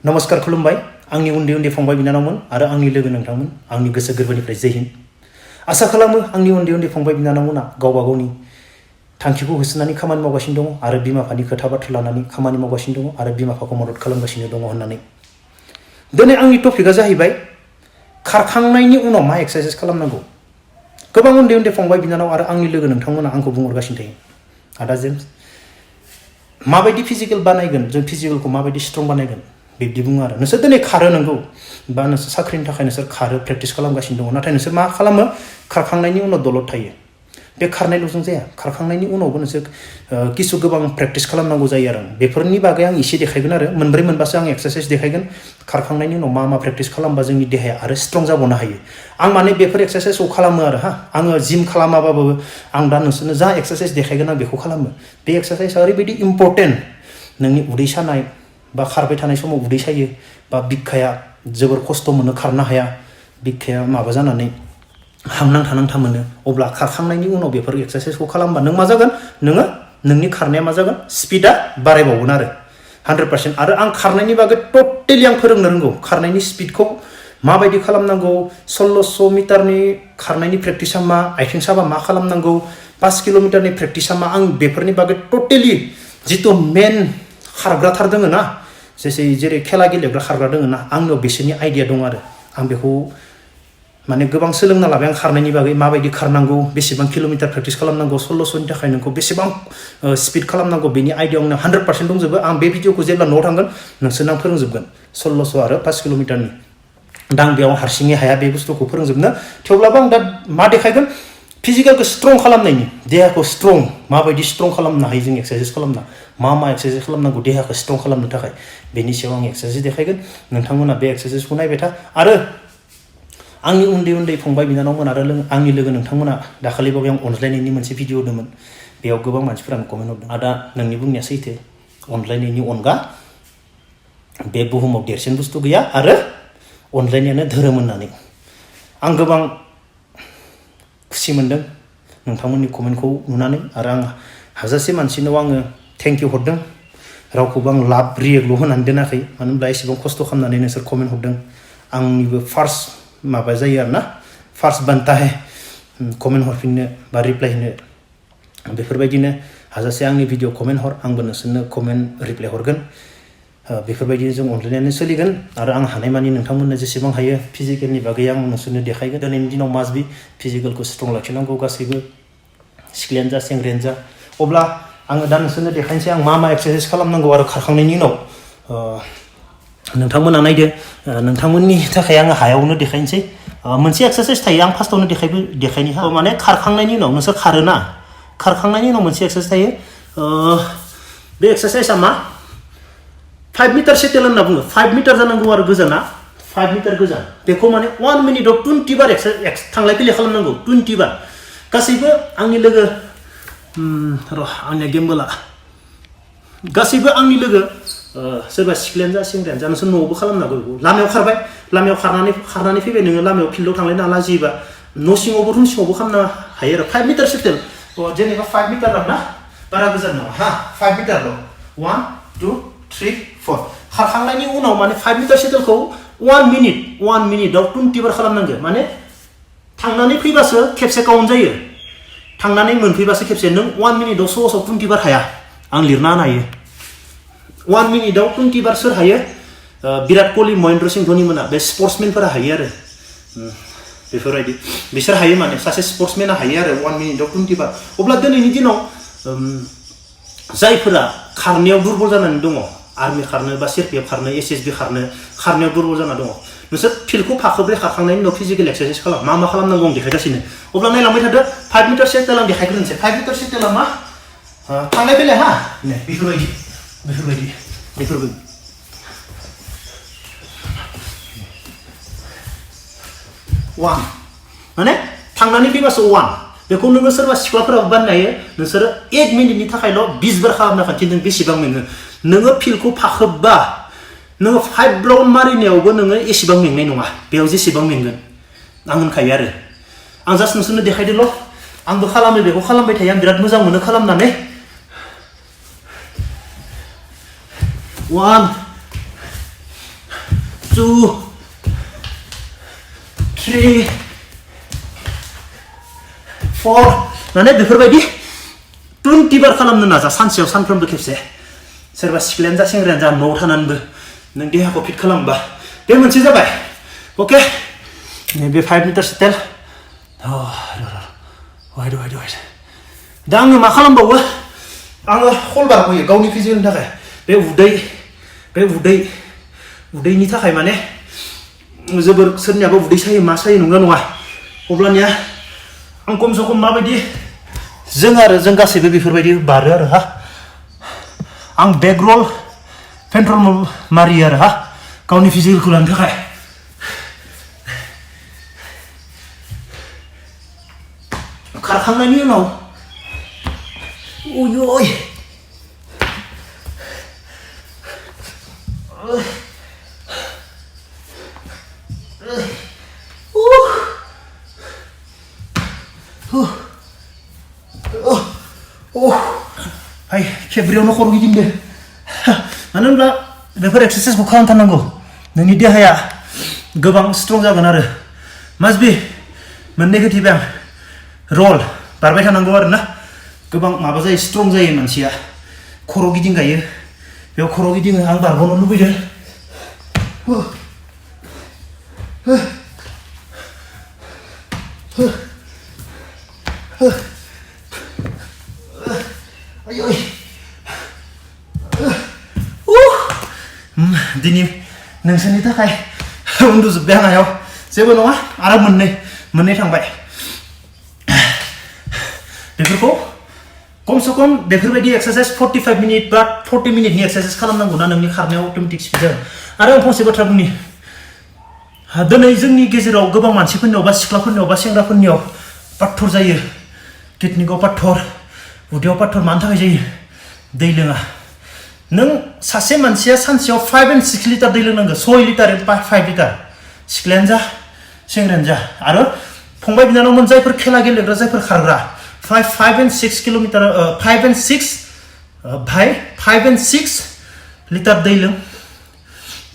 नमस्कार खुलुमबाय आंनि उन्दै उन्दै फंबाय बिनानावमोन आरो आंनि लोगो नोंथांमोन आंनि गोसो गोरबोनिफ्राय जय हिन्द। आसा खालामो आंनि उन्दै उन्दै फंबाय बिनानावमोना गावबा गावनि थांखिखौ होसोनानै खामानि मावगासिनो दङ आरो बिमा बिफानि खोथा बाथ्रा लानानै खामानि मावगासिनो दङ आरो बिमा बिफाखौ मदद खालामगासिनो दङ होननानै। दिनै आंनि टपिकआ जाहैबाय खारखांनायनि उनाव मा एक्सारसाइज खालामनांगौ। गोबां उन्दै उन्दै फंबाय बिनानाव आरो आंनि लोगो नोंथांमोना आंखौ बुंहरगासिनो थायो, आदा जेम्स माबायदि फिजिकेल बानायगोन, जों फिजिकेलखौ माबायदि स्ट्रं बानायगोन बिब्दि बुङो आरो। नोंसोर दिनै खारो नंगौ बा नोंसोर साख्रिनि थाखाय नोंसोर खारो, प्रेक्टिस खालामगासिनो दङ, नाथाय नोंसोर मा खालामो, खारखांनायनि उनाव दलद थायो। बे खारनायल'जों जाया, खारखांनायनि उनावबो नोंसोर किसु गोबां प्रेक्टिस खालामनांगौ जायो आरो। बेफोरनि बागै आं एसे देखायगोन आरो मोनब्रै मोनबासो आं एक्सारसाइज देखायगोन खारखांनायनि उनाव मा मा प्रेक्टिस खालामबा जोंनि देहाया आरो स्ट्रं जाबावनो हायो। आं माने बेफोर एक्सारसाइजखौ खालामो आरो आङो जिम खालामाबाबो आं दा नोंसोरनो जा एक्सारसाइज देखायगोन आं बेखौ खालामो। बे एक्सारसाइजआ ओरैबायदि इम्परटेन्ट, नोंनि उदै सानाय बा खारबाय थानाय समाव उदै सायो बा बिखाया जोबोर खस्थ' मोनो, खारनो हाया, बिखाया माबा जानानै हां नांथा नांथा मोनो, अब्ला खारखांनायनि उनाव बेफोर एक्सारसाइजखौ खालामबा नों मा जागोन, नोंनि खारनाया मा जागोन, स्पिडा बारायबावगोन आरो 100%। आरो आं खारनायनि बागै टटेलि आं फोरोंनो रोंगौ। खारनायनि स्पिडखौ माबायदि खालामनांगौ, 1600 मिटारनि खारनायनि प्रेक्टिसा मा, आथिं साबा मा खालामनांगौ, 5 किल'मिटारनि प्रेक्टिसा मा, आं बेफोरनि बागै टटेलि जिथु मेन खारग्राथार दोङो ना, जेरै खेला गेलेग्रा खारग्रा दोङो ना, आंनियाव बिसोरनि आइडिया दं आरो आं बेखौ माने गोबां सोलोंना लाबाय। आं खारनायनि बागै माबायदि खारनांगौ, बेसेबां किल'मिटार प्रेक्टिस खालामनांगौ, 1600नि थाखाय नोंखौ बेसेबां स्पिड खालामनांगौ, बेनि आइडिया आंनो 100% दंजोबो। आं बे भिडिअखौ जेब्ला न'आव थांगोन नोंसोरनो आं फोरोंजोबगोन 1600 आरो 5 किल'मिटारनि। दा आं बेयाव हारसिङै हाया बे बुस्थुखौ फोरोंजोबनो, थेवब्लाबो आं दा मा देखायगोन, फिजिकेलखौ स्ट्रं खालामनायनि, देहाखौ स्ट्रं माबायदि स्ट्रं खालामनो हायो जों एक्सारसाइज खालामना, मा एक्सारसाइज खालामनांगौ देहाखौ स्ट्रं खालामनो थाखाय, बेनि सायाव आं एक्सारसाइज देखायगोन। नोंथांमोना बे एक्सारसाइजखौ नायबाय था। आरो आंनि उन्दै उन्दै फंबाय बिनानावमोन आरो आंनि लोगो नोंथांमोना दाखालिबावै आं अनज्लायनायनि मोनसे भिडिअ होदोंमोन, बेयाव गोबां मानसिफोरानो कमेन्ट हरदों, आदा नोंनि बुंनाया सैथो, अनज्लायनायनि अनगा बे बुहुमाव देरसिन बुस्थु गैया आरो अनज्लायनायानो धोरोम होननानै। आं गोबां खुसि मोनदों नोंथांमोननि कमेन्टखौ नुनानै, आरो आं हाजासे मानसिनाव आङो थेंक इउ हरदों। रावखौबो आं लाब रियेक्टल' होनानै दोनाखै, मानो होनब्ला एसेबां खस्थ' खालामनानै नोंसोर कमेन्ट हरदों। आंनिबो फार्स्ट माबा जायो आरो ना, फार्स्ट बान्थाहे कमेन्ट हरफिननो बा रिप्लाय होनो। बेफोरबायदिनो हाजासे आंनि भिडिअ कमेन्ट हर, आंबो नोंसोरनो कमेन्ट रिप्लाय हरगोन। बेफोरबायदिनो जों अनज्लायनानै सोलिगोन। आरो आं हानायमानि नोंथांमोननो जेसेबां हायो फिजिकेलनि बागै आं नोंसोरनो देखायगोन। दिनैनि दिनाव मास्ट बि फिजिकेलखौ स्ट्रं लाखिनांगौ गासैबो, सिख्लायानो जा सेंग्रायानो जा। अब्ला आङो दा नोंसोरनो देखायनोसै आं मा एक्सारसाइज खालामनांगौ। आरो खारखांनायनि उनाव नोंथांमोना नायदो, नोंथांमोननि थाखाय आङो हायावनो देखायनोसै। मोनसे एक्सारसाइज थायो, आं फार्स्टआवनो देखायनि हा, माने खारखांनायनि उनाव नोंसोर खारोना, खारखांनायनि उनाव मोनसे एक्सारसाइज थायो। बे एक्सारसाइजआ मा, 5 मिटार सेटेल होनना बुङो। 5 मिटार जानांगौ आरो गोजाना 5 मिटार गोजान। बेखौ माने 1 मिनिटआव 20 बार थांलाय फैलाय खालामनांगौ, 20 बार। गासैबो आंनि लोगो आंनिया गेमबोला, गासैबो आंनि लोगो सोरबा सिख्लायानो जा सेंग्रायानो जा, नोंसोर न'आवबो खालामनो हागौ। बेखौ लामायाव खारबाय, लामायाव खारनानै फैबाय नोङो, लामायाव फिल्डआव थांलायनो हाला जिबा, न' सिङावबो रुम सिङावबो खालामनो हायो आरो। 5 मिटार सेटेल, जेनेबा 5 मिटार ना, बारा गोजान नङा हा, 5 मिटारल', 1 2 3 4। खारखांनायनि उनाव माने 5 मिटार सेटेलखौ 1 मिनिटआव 20 बार खालामनांगौ। माने थांनानै फैबासो खेबसे काउन्ट जायो, थांनानै मोनफैबासो खेबसे। नों 1 मिनिटआव सहसाव 20 बार हाया, आं लिरना होनो हायो। 1 मिनिटआव 20 बार सोर हायो, बिराट कहलि, महेन्द्र सिं धोनि मोना, बे स्पर्ट्समेनफोरा हायो आरो। बेफोरबायदि बिसोर हायो, माने सासे स्पर्ट्समेना हायो आरो 1 मिनिटआव 20 बार। अब्ला दिनैनि दिनाव जायफोरा खारनायाव दुरबल जानानै दङ, आर्मि खारनो बा सिआरपिएफ खारनो, एसएसबि खारनायाव दुरबल जाना दङ, नोंसोर फिल्डखौ फाखोब्रै खारखांनायनि उनाव फिजिकेल एक्सारसाइज खालाम। मा खालामनांगौ आं देखायगासिनो। अब्ला नायलांबाय थादो, 5 मिटार सेटेल आं देखायग्रोनोसै। 5 मिटार सेटेला मा, थांलाय फैलाय हा, बेफोरबायदि 1 माने थांनानै फैबासो 1। बेखौ नोङो सोरबा सिख्लाफोराबो बानायनो हायो। नोंसोरो 8 मिनिटनि थाखायल' 20 बार खालामनो खान्थि, नों बेसेबां मेङो। नोङो फिल्डखौ फाखोब्बा नोङो 5 राउन्ड मारिनायावबो नोङो एसेबां मेंनाय नङा, बेयाव जेसेबां मेंगोन आं होनखायो आरो। आं जास्ट नोंसोरनो देखायदोल', आंबो खालामो, बेखौ खालामबाय थायो, आं बिराद मोजां मोनो खालामनानै। 1 2 3 4 माने बेफोरबायदि 20 बार खालामनो नाजा सानसेयाव सानफ्रोमबो खेबसे सोरबा सिख्लायानो जा सेंग्रायानो जा न'आव थानानैबो नों देहाखौ फिट खालामबा बे मोनसे जाबाय ओके नैबे 5 मिटार स्टेल wait दा आङो मा खालामबावो आङो हलबार होयो गावनि फिजिकेलनि थाखाय बे उदैनि थाखाय माने जोबोर सोरनियाबा उदै सायो मा सायो नङा अब्लानिया आं खमसे खम माबायदि जों गासैबो बेफोरबायदि बारो आरो हा आं बेक रल पेन्ट्रल मारियो आरो हा गावनि फिजिकेलखौ लानो थाखाय खारखांनायनि उनाव ओय खेब्रेयावनो खर' गिदिंदो मानो होनब्ला बेफोर एक्सारसाइसखौ खालामथारनांगौ नोंनि देहाया गोबां स्ट्रं जागोन आरो मास्ट बि मोननैखौ थिबाय आं रल बारबाय थानांगौ आरो ना गोबां माबा जायो स्ट्रं जायो मानसिया खर' गिदिंगायो बेयाव खर' गिदिङो आं बारबावनो लुबैदों दिनै नोंसोरनि थाखाय उन्दुजोब्बाय आं हायाव जेबो नङा आरो मोननै थांबाय बेफोरखौ खमसे खम बेफोरबायदि एक्सारसाइज 45 मिनिट बा 40 मिनिटनि एक्सारसाइज खालामनांगौ ना नोंनि खारनायाव अट'मेटिक स्पिड जागोन आरो आं फंसे बाथ्रा बुंनि दिनै जोंनि गेजेराव गोबां मानसिफोरनियाव बा सिख्लाफोरनियाव बा सेंग्राफोरनियाव पाथर जायो किडनिकआव पाथर उदैयाव पाथर मानि थाखाय जायो दै लोङा नों सासे मानसिया सानसेयाव 5 and 6 लिटार दै लोंनांगौ 6 लिटार 5 लिटार सिख्लायानो जा सेंग्रायानो जा आरो फंबाय बिनानावमोन जायफोर खेला गेलेग्रा जायफोर खारग्रा 5 and 6 किल'मिटार 5 and 6 लिटार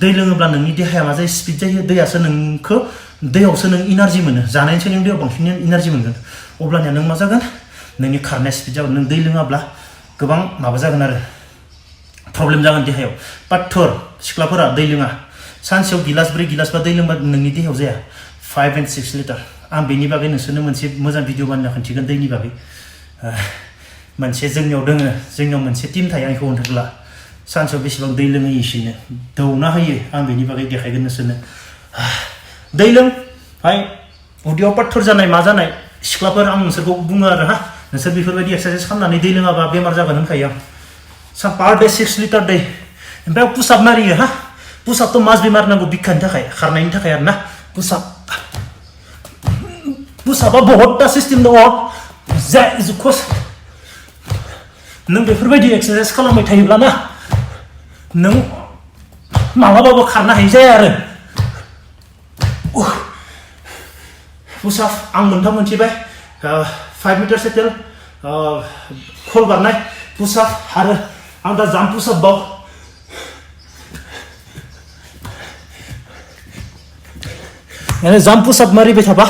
दै लोङोब्ला नोंनि देहाया मा जायो स्पिड जायो दैयासो नोंखौ दैयावसो नों इनार्जि मोनो जानायनिसो नों दैयाव बांसिन इनार्जि मोनगोन अब्लानिया नों मा जागोन नोंनि खारनाया स्पिड जागोन नों दै लोङाब्ला गोबां माबा जागोन आरो प्रब्लेम जागोन देहायाव पाथर सिख्लाफोरा दै लोङा सानसेयाव गिलास 4 गिलास बा दै लोंबा नोंनि देहायाव जाया 5 and 6 लिटार आं बेनि बागै नोंसोरनो मोनसे मोजां भिडिअ बानायना खिन्थिगोन दैनि बागै मोनसे जोंनियाव मोनसे टिम थायो आंखौ होनथोब्ला सानसेयाव बेसेबां दै लोङो इसिनो दौना होयो आं बेनि बागै देखायगोन नोंसोरनो दै लों उदैयाव पाथर जानाय मा जानाय सिख्लाफोर आं नोंसोरखौ बुङो आरो हा नोंसोर बेफोरबायदि एक्सारसाइज खालामनानै दै लोङाबा बेमार जागोन होनखायो आं पार डे 6 लिटार दै ओमफ्राय पुसआप मारियो हा पुसआपथ' मास्ट बि मारिनांगौ बिखानि थाखाय खारनायनि थाखाय आरो ना पुसआपआ बहुतटा सिस्टेम दङ नों बेफोरबायदि एक्सारसाइज खालामबाय थायोब्ला ना नों मालाबाबो खारनो हायि जाया आरो पुसआप आं मोनथाम मोनथिबाय 5 मिटार सेटेल खल बारनाय पुसआप आरो आं दा जाम्प पुसआप बाव माने जाम्प पुसआप मारिबाय थाबा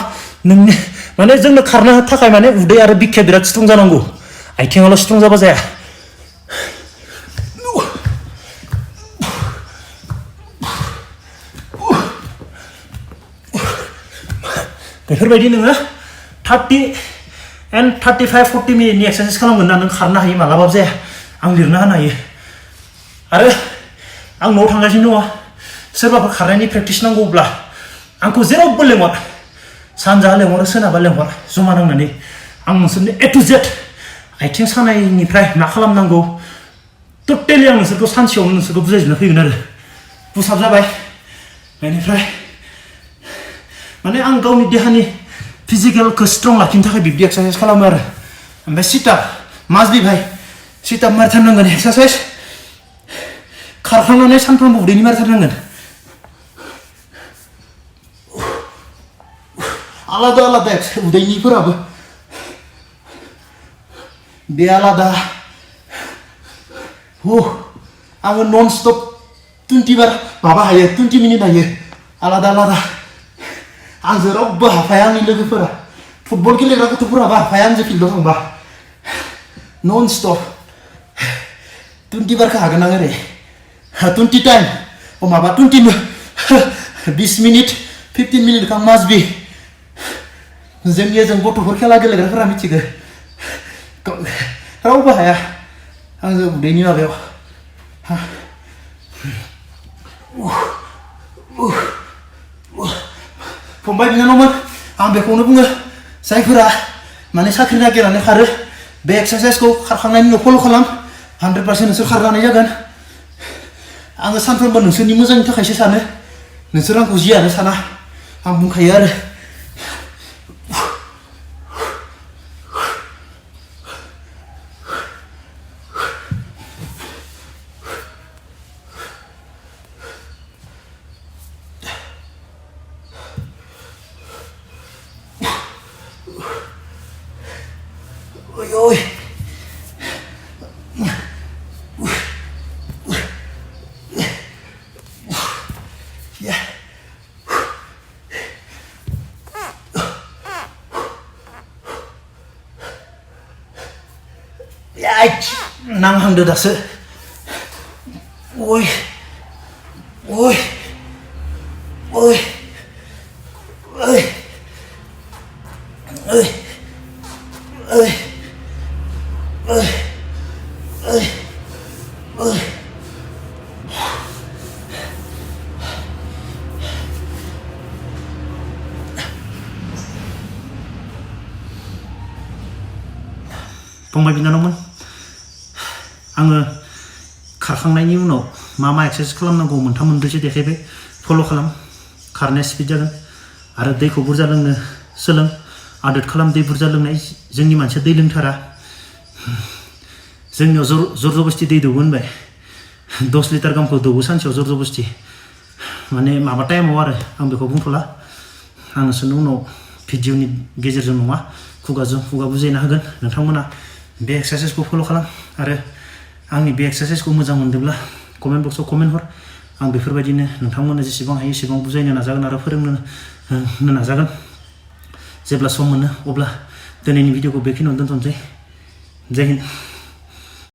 नोंनि माने जोंनो खारनो थाखाय माने उदै आरो बिखाया बिराद स्ट्रं जानांगौ आथिङावल' स्ट्रं जाबा जाया बेफोरबायदि नोङो 30 and 35-40 मिनिटनि एक्सारसाइज खालामगोन ना नों खारनो हायो मालाबाबो जाया आं लिरना होनो हायो आरो आं न'आव थांगासिनो दङ सोरबाफोर खारनायनि प्रेक्टिस नांगौब्ला आंखौ जेरावबो लेंहर सानजाहा लेंहर सोनाबहा लेंहर जमा नांनानै आं नोंसोरनो A to Z आथिं सानायनिफ्राय मा खालामनांगौ टटेलि आं नोंसोरखौ सानसेयावनो नोंसोरखौ बुजायजोबना फैगोन आरो पुसआप जाबाय बेनिफ्राय माने आं गावनि देहानि फिजिकेलखौ स्ट्रं लाखिनो थाखाय बिब्दि एक्सारसाइज खालामो आरो ओमफ्राय सिटआप मास्ट बि भाई सिटआप मारिथारनांगोन एक्सारसाइज खारखांनानै सानफ्रोमबो उदैनि मारिथारनांगोन आलादा उदैनिफोराबो बे आलादा आङो नन स्टप 20 बार माबा हायो 20 मिनिट हायो आलादा आलादा आंजों रावबो हाफाया आंनि लोगोफोरा फुटबल गेलेग्रा गथ'फोराबो हाफाया आंजों फिल्डआव थांबा नन स्टप 20 बारखौ हागोन आं ओरै 20 टाइम माबा 20 मिनिट 15 मिनिट आं मास्ट बि जों गथ'फोर खेला गेलेग्राफोरा मिथिगो रावबो हाया आंजों उदैनि माबायाव फंबाय बिनानावमोन आं बेखौनो बुङो जायफोरा माने साख्रि नागिरनानै खारो बे एक्सारसाइसखौ खारखांनायनि उनाव फल' खालाम 100% नोंसोर खारनानै जागोन आङो सानफ्रोमबो नोंसोरनि मोजांनि थाखायसो सानो नोंसोर आंखौ जियानो साना आं बुंखायो आरो Ôi yeah. नांहांदो दासो ओइ ओइ ओइ ओइ ओइ ओइ ओइ ओइ ओइ फंबाय बिनानावमोन आङो खारखांनायनि उनाव मा एक्सारसाइज खालामनांगौ मोनथाम मोनब्रैसो देखायबाय फल' खालाम खारनाया स्पिड जागोन आरो दैखौ बुरजा लोंनो सोलों आदद खालाम दै बुरजा लोंनाय जोंनि मानसिया दै लोंथारा जोंनियाव जर जबस्ति दै दौवो होनबाय 10 लिटार गाहामखौ दौवो सानसेयाव जर जबस्ति माने माबा टाइमाव आरो आं बेखौ बुंथ'ला आं नोंसोरनो उनाव भिडिअनि गेजेरजों नङा खुगाजों खुगा बुजायना होगोन नोंथांमोना बे एक्सारसाइसखौ फल' खालाम आरो आंनि बे एक्सारसाइसखौ मोजां मोनदोंब्ला कमेन्ट बक्सआव कमेन्ट हर आं बेफोरबायदिनो नोंथांमोननो जेसेबां हायो एसेबां बुजायनो नाजागोन आरो फोरोंनो नाजागोन जेब्ला सम मोनो अब्ला दिनैनि भिडिअखौ बेखिनियावनो दोनथ'नोसै जय हिन्द